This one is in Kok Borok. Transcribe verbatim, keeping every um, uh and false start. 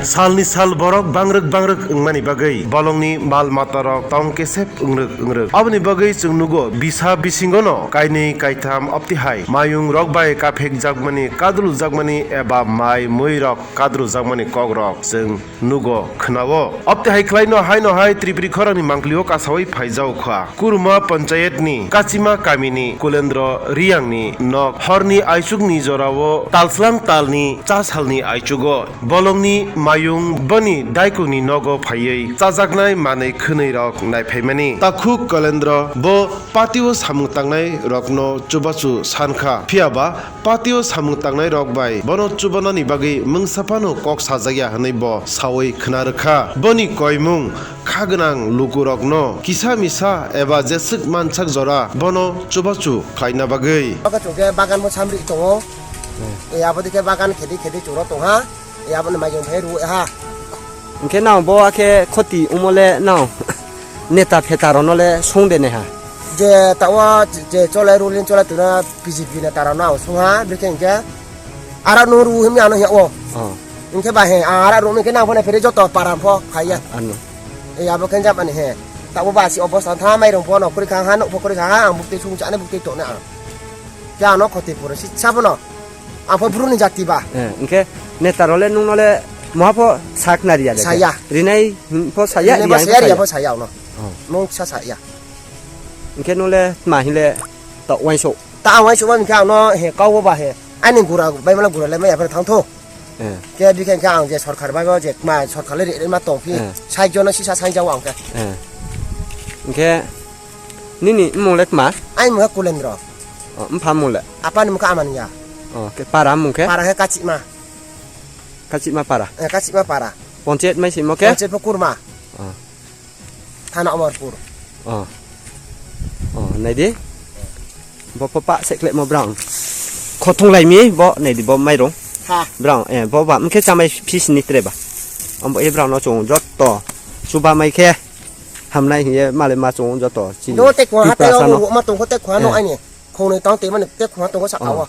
Salni sal borok bangrwk bangrwk wngmani bagwi bolongni mal matarok tong kesep wngrwk wngrwk. Aboni bagwi chwng nugo bisa bisingono kainwi kaitham optihai mayung rok bai kaphekjakmani, kadrujakmani eba mai mui rok kadrujakmani kokrok chwng nugo khwnao. Optihai khlaino haino hai Tripuri khorangni mangpilio kasawi phaijao kha. Kuruma panchayatni Kachima kamini Kulendro Riyangni nok horni aichukni jorao talslang talni cha salni aichugo bolongni mayung boni daikungni nogo phaiwi chajaknai manwi khwnwi rok naiphaimani. Takhuk Kulendro bo patio samung tangnai rokno chubachu sankha, phiyaba patio samung tangnai rok bai bono chubanani bagwi mungsa phano kok sajakya hwnwi bo sawi khna rwkha. Boni koimung kha gwnang lukurokno kisa misa eba jeswk mansak jora bono chubachu khlaina bagwi. Oke, chwng khe bagan bo samri tongo. Hmm. E, abo dikhe bagan khedi khedi chwngno tongha. E, aboni maiyung phai rw ha. Hwnkhe nang bo akhe khoti umole nang neta pheta rono le song de neha. Je tawa je chole ruling chole tuna B J P neta rono ang song ha, bikhe hwnkhe ara no ru himi ano ya o. Oh. Hwnkhe ba he, ara ru himi khe nang phone pheri joto param pho phaiya. Ano. E, abo khe jabani he. Tabo ba si obosta tha mairung pho no kuri kha ha, no pho kuri kha ha, ang bukti sung chane bukti tone ang. Khe ano khoti pore si sabono. Ang pho bru ni jati ba. Eh, hwnkhe neta role nung nole moha pho sak nari ya de. Saya. Rinai pho saya, rinai pho saya, ria pho saya ono. Oh. Nung sa saya. Hwnkhe nung le ma hile to wainso. Ta wainso ba hwnkhe ano he kau ba he. Ani gura bai mala gura le maya phano thang tho. Eh. Khe bikhe khe ang je sorkar bai bo je ma sorkar le ri ma tong phi. Eh. Sai jono sisa sai jaw ang khe. Eh. Hwnkhe nini mung le ma? Ai mung Kulendro. Oh, mpha mung le? Apani mung khe Amania. Oh, khe para mung khe? Para khe Kachima. Kachima para? Eh, Kachima para. Panchayat mai simo khe? Panchayat pho Kurma. Oh. Thana Amarpur. Oh. Oh, naidi. Bo papa sekle mo brown. Khothung lai mi bo naidi bo mairung. Ha. Brown, eh, bo ba mkhe chamai fis ni tre ba. Ambo e brown no chung jotto. Chuba mai khe hamnai hiye male ma chung jotto. Chini. Do te kwa ha te Tiprasa no. Ma tong ko te kwa no. Eh. Ani. Khongnwi tang te mani te khwa tongo saka o. Oh.